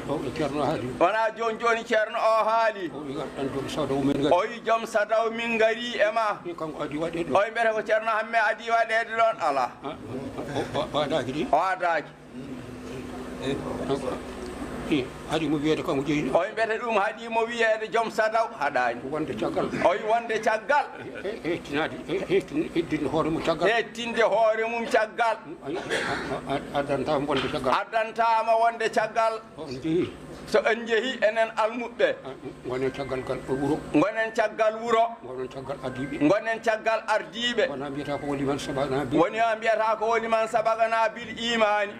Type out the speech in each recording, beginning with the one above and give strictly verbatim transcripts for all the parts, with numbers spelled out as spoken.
O, Ceerno haali. Wonaa jooni jooni Ceerno o haali. O wi, "An joom sadaw men ngari." O wi, "Joom sadaw min ngari e ma." Wi, kanko adi waɗeede ɗo. O wi, "Mbete ko Ceerno Hamme adi waɗeede ɗoon?" Alaa. A, o, o, o adaaki de. O adaaki. E, kanko, e, haɗi mo wiyeede kanko jeyi. O wi, "Mbete ɗum haɗi mo wiyeede joom sadaw?" Haɗaani. Wonde caggal. O wi, "Wonde caggal." E, e, hettinaade, e, hettin-, heddinde hoore mum caggal. Hettinde hoore mum caggal. A, a, a, a, addantaama wonde caggal. Addantaama wonde caggal. So on njehii. So en njehii enen almuɓɓe. A, ngonen caggal gal wuro. Ngonen caggal wuro. Ngonen caggal ardiiɓe. Ngonen caggal ardiiɓe. Wonaa mbiyata ko woni man saɓana bil. Wonaa mbiyata ko woni man saɓana bil iimaani.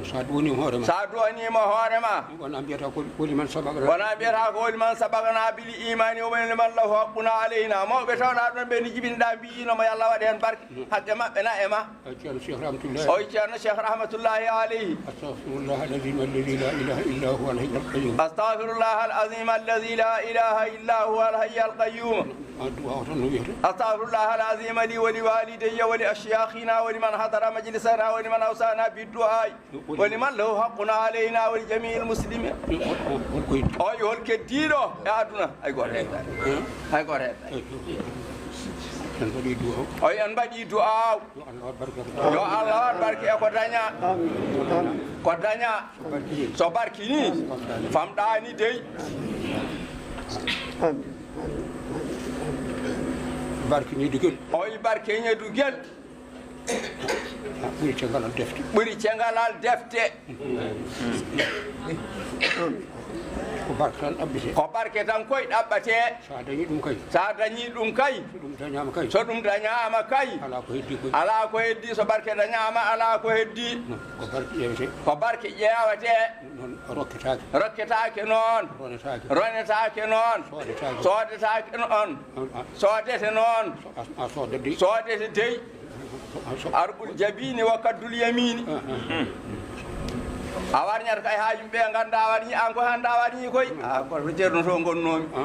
Sa duwaniima hoore ma. Sa duwaniima hoore ma. Wonaa mbiyata ko woni man saɓana. Wonaa mbiyata ko woni man saɓana bil iimaani, o woni man lahu haqqun alayna. Mawɓe tawɗaa ɗoon ɓe ni jibinɗaa mbiyiino mo yo Allah waɗ heen barke. Haqqe maɓɓe na e ma. Ay, Ceerno Cheikh Rahmatullahi. Oy, Ceerno Cheikh Rahmatullahi alayhi. Astaghfirullah al-azim alladhi la ilaha illa huwa al-hayy al-qayyum. Astaghfirullah al-azim alladhi la ilaha illa huwa al-hayy al-qayyum. A, du'a o tan no wiyata. Astaghfirullah al-azim li wa li walidayya wa li ashyakhina wa liman hadara majlisana wa liman awsana bid-du'a wa liman lahu haqqun alayna wa li jami'il muslimin. O, o, o, o, o. Oy, hol keddiiɗo e aduna? Hay gooto heddaani. Hmm? Hay gooto heddaani. Ay, en mbaɗi du'a o. Oy, en mbaɗi du'a o. Yo Allah waɗ barke e ko dañaa. Amin. Amin. Ko dañaa. So barki ni. So barki ni. Famɗaani dey. Amin. Barki ni dugel. Oy, barke ñe dugel. Ɓuri cengalal defte. Ɓuri cengalal defte. Ko barke tan ɗaɓɓete. Ko barke tan koy ɗaɓɓete. Sa dañi ɗum kay. Sa dañi ɗum kay. So ɗum dañaama kay. So ɗum dañaama kay. Alaa ko heddi koy. Alaa ko heddi, so barke dañaama, alaa ko heddi. Ko barke ƴeewete. Ko barke ƴeewete. Noon rokketaake. Rokketaake noon. Ronetaake. Ronetaake noon. Soodetaake. Soodetaake noon. A, a. Soodete noon. So, a, a sooda dey. Soodete dey. A, so. Arbul jabini wa kaddul yamini. A, a. A warñata kay haa yimɓe ɓe ngannda a warñi, aan ko hannde a warñi koy. A, koto Ceerno to ngonnoomi. A.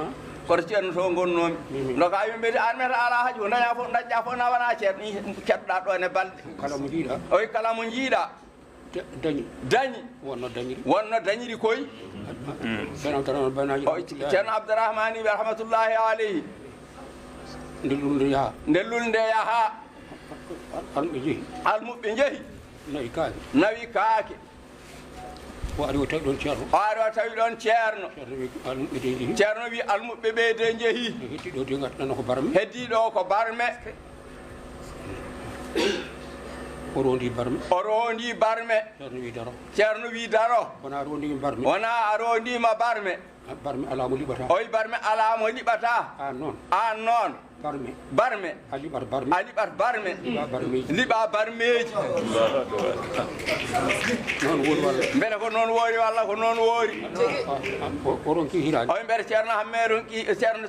Koto Ceerno to ngonnoomi. Min, min. Ndoka yimɓe de, aan meta alaa haaju, ko dañaa fof, dañɗaa fof na wona Ceerno. Ih, keɗɗaa ɗo ne balɗe. Kala mo njiiɗaa. Oy, kala mo njiiɗaa. Da-, dañi. Dañi. Wonno dañiri. Wonno dañiri koy. Ceerno Abdourahmane Banaji. O, Ceerno Abdourahmane Banaji rahmatullahi alayhi. Nde lulnde yaha. Nde lulnde yaha. Al-, almuɓɓe njehi. Almuɓɓe njehi. Nawi kaake. Nawi kaake. O ari o tawi ɗoon Ceerno. O ari o tawi ɗoon Ceerno. Ceerno wi almuɓɓe de njehi. Ceerno wi almuɓɓe ɓe de njehi. Heddi ɗo de ngarɗano ko barme. Heddi ɗo ko barme. O rondi barme. O rondi barme. Ceerno wi daro. Ceerno wi daro. Wona rondi barme. Wona a rondima barme. Barme alaa mo liɓata. Oy, barme alaa mo liɓata. Aan noon. Aan noon. Barme. Barme. A liɓat barme. A liɓat barme. Liɓa barmeeji. Liɓa barmeeji. Noon woori walla. Mbele ko noon woori walla ko noon woori. A, a, a, o, o ronki hiraade. Oy, mbele Ceerno Hamme ronki, Ceerno, Ceerno.